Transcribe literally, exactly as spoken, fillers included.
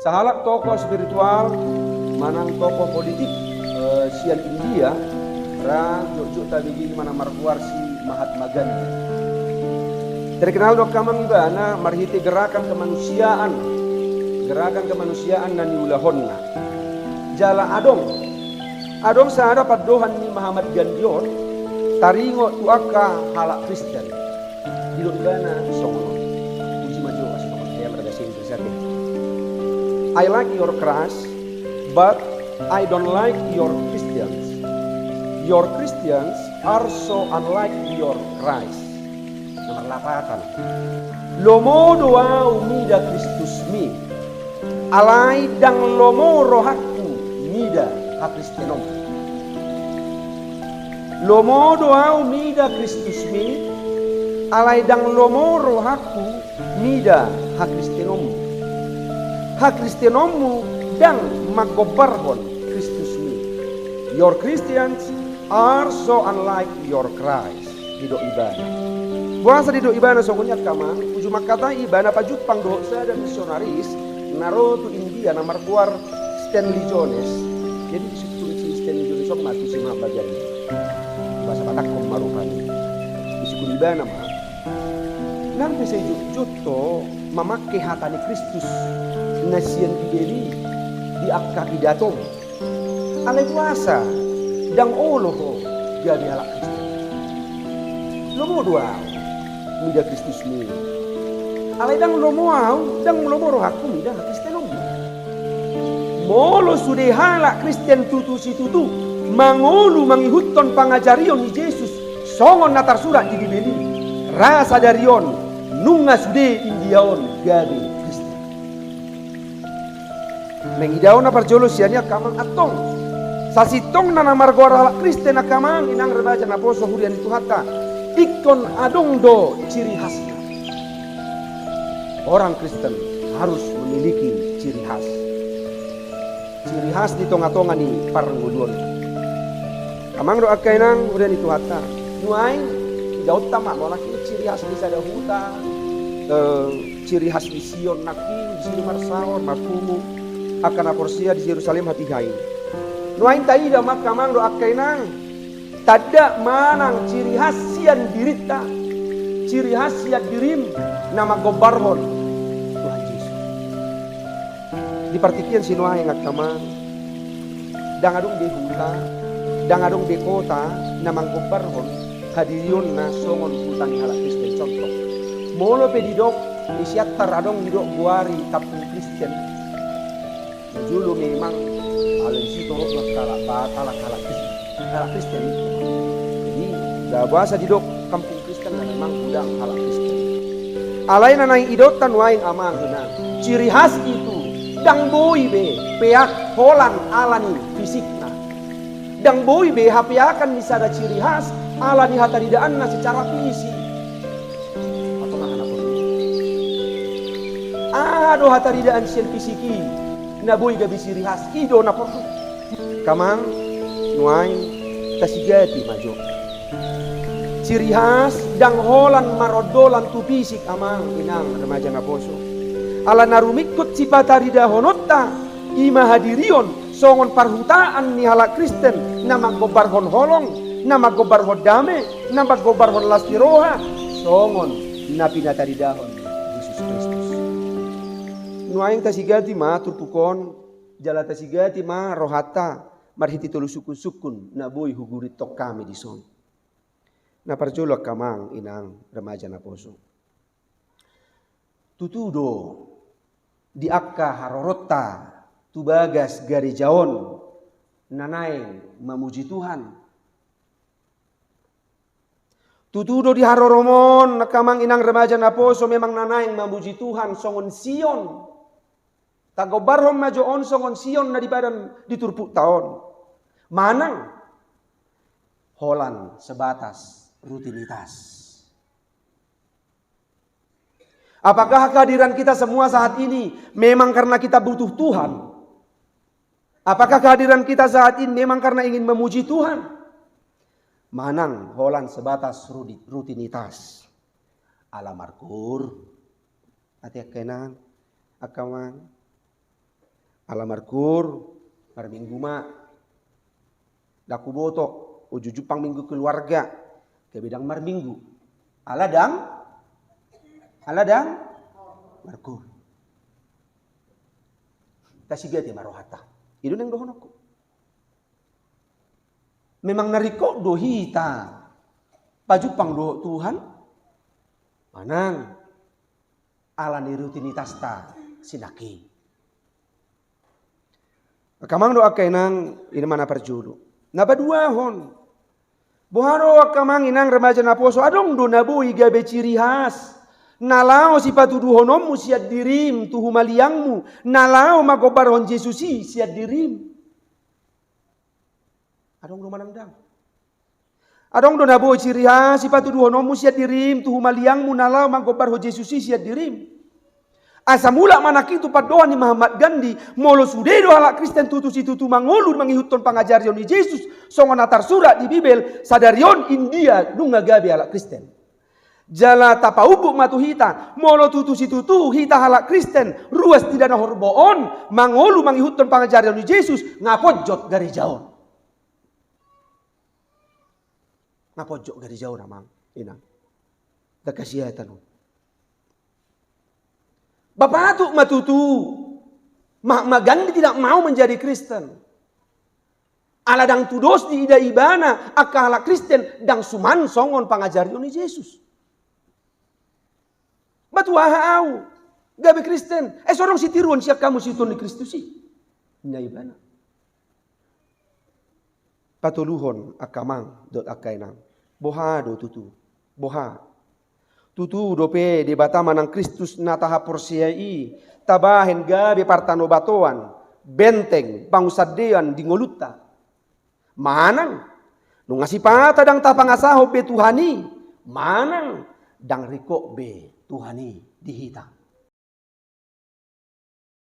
Sahalak tokoh spiritual manang tokoh politik, eh, sian India, ra jotjot tabege i ma na margoar si Mahatma Gandhi. Terkenal do angka amang ibana marhite gerakan kemanusiaan, gerakan kemanusiaan na niulahonna. Jala adong, adong sada pandohan ni Mahatma Gandhi on taringot tu angka halak Kristen. Didok ibana songon on. Puji ma jo, asa songon dia marga sing bersate. "I like your Christ, but I don't like your Christians. Your Christians are so unlike your Christ." Na marlapatan. "Lomo do ahu mida Kristusmi, alai ndang lomo rohangku mida hakristenonmu. Lomo do ahu mida Kristusmi, alai ndang lomo rohangku mida hakristenonmu. Hakristenonmu ndang manggombarhon Kristusmi. Your Christians are so unlike your Christ." Didok ibana. Boasa didok ibana songon i angka amang? Uju mangkatai ibana pajumpang dohot sada misionaris na ro tu India na margoar Stanley Jones. Jadi disungkun si Stanley Jones on ma tu si Mahatma Gandhi. Bahasa Batak on ma rupani. Disungkun ibana ma, nang pe sai jotjot ho mamangke hata ni Kristus na sian Bibel i di angka pidatom. Alai boasa ndang olo ho gabe halak Kristen? Lomo do ahu mida Kristusmi, alai ndang lomo ahu, ndang lomo rohangku mida hakristenonmu. Molo sude halak Kristen tutu situtu mangolu mangihuthon pangajarion ni Jesus songon na tarsurat di Bibel i, ra sadari on nunga sude India on gabe Kristen. Naeng idaon na parjolo sian i angka amang, antong sasintongna na margoar halak Kristen angka amang inang remaja naposo huria ni Tuhanta, ingkon adong do ciri khasna. Orang Kristen harus memiliki ciri khas. Ciri khas di tongatonga ni parngoluon. Amang dohot angka inang huria ni Tuhanta, nuaeng idaonta ma molo nangkin ciri khas ni sada huta, eh, ciri khas ni Sion nangkin disi do marsaor, marpungu angka na porsea di Jerusalem hatiha i. Nuaeng taida ma angka amang dohot angka inang, tanda manang ciri khas sian dirinta, ciri khas sian dirim na manggombarhon Tuhan Jesus. Di partingkian sinuaeng angka amang, ndang adong be huta, ndang adong be kota na manggombarhon hadirionna songon huta ni halak Kristen. Contoh, molo pe didok di Siantar adong didok goari kampung Kristen, na jolo memang alai disi torop do angka halak Batak, halak Kristen. Halak Kristen. Jadi, nda boasa didok kampung Kristen na memang godang halak Kristen. Alai na naeng idaonta nuaeng amang inang, ciri khas itu ndang boi be peak holan ala ni fisikna. Ndang boi be hapeakan ni sada ciri khas ala ni hataridaanna secara fisik. Atau na hana porlu. Aha do hataridaan sian fisik i na boi gabe ciri khas, i do na porlu. Angka amang, nuaeng tasigati ma jo. Ciri khas ndang holan marondolan tu fisik amang inang remaja naposo. Ala na rumingkot sipataridahononta i ma hadirion songon parhutaan ni halak Kristen na manggombarhon holong, na manggombarhon dame, na manggombarhon las ni roha songon na pinataridahon Jesus Kristus. Nuaeng tasigati ma turpuk on, jala tasigati ma rohanta marhite tolu sungkunsungkun na boi hugurithon hami dison. Na parjolo angka amang inang remaja naposo. Tutu do di angka haroronta tu bagas gareja on na naeng mamuji Tuhan. Tutu do di harorom on angka amang inang remaja naposo memang na naeng mamuji Tuhan songon Sion. Tagombarhon ma jo on songon Sion na di padan di turpukta on. Manang holan sebatas rutinitas. Apakah kehadiran kita semua saat ini memang karena kita butuh Tuhan? Apakah kehadiran kita saat ini memang karena ingin memuji Tuhan? Manang holan sebatas rudi-, rutinitas. Ala markur. Ate angka inang, angka amang. Ala markur, marminggu ma. Ndang huboto, uju jumpang minggu keluarga, gabe ndang marminggu. Ala ndang, ala ndang markur. Tasigati ma rohanta. I do naeng dohononku. Memang na ringkot do hita pajumpang dohot Tuhan? Manang ala ni rutinitasta sinangkin. Angka amang dohot angka inang, i ma na parjolo. Na paduahon. Boha do angka amang inang remaja naposo, adong do na boi gabe ciri khas na laho sipatuduhononmu sian dirim tu humaliangmu, na laho manggombarhon Jesus i sian dirim? Adong do manang ndang? Adong do na boi ciri khas sipatuduhononmu sian dirim tu humaliangmu na laho manggombarhon Jesus i sian dirim? Asa mulak ma nangkin tu pandohan ni Mahatma Gandhi, molo sude do halak Kristen tutu situtu mangolu mangihuthon pangajarion ni Jesus, songon na tarsurat di Bibel, sadari on India nunga gabe halak Kristen. Jala tapaumbuk ma tu hita, molo tutu situtu hita halak Kristen, ruas di Dana Horbo on, mangolu mangihuthon pangajarion ni Jesus, nga ponjot gareja on. Nga ponjot gareja on, amang inang. Ndang hasiatan on. Ba patut ma tutu Mahatma Gandhi tidak mau menjadi Kristen. Ala ndang tudos diida ibana angka halak Kristen ndang suman songon pangajarion ni Jesus. Ba tu aha ahu gabe Kristen? Eh, so adong sitiruon sian hamu siihuthon ni Kristus i, ninna ibana. Patoluhon, angka amang dohot angka inang. Boha do tutu? Boha? Tutu dope Debata manang Kristus na tahaporseai i tabahen gabe partanobatoan, benteng pangunsandean di ngolunta? Manang nunga sipata ndang tapangasahon be Tuhan i? Manang ndang ringkot be Tuhan i di hita?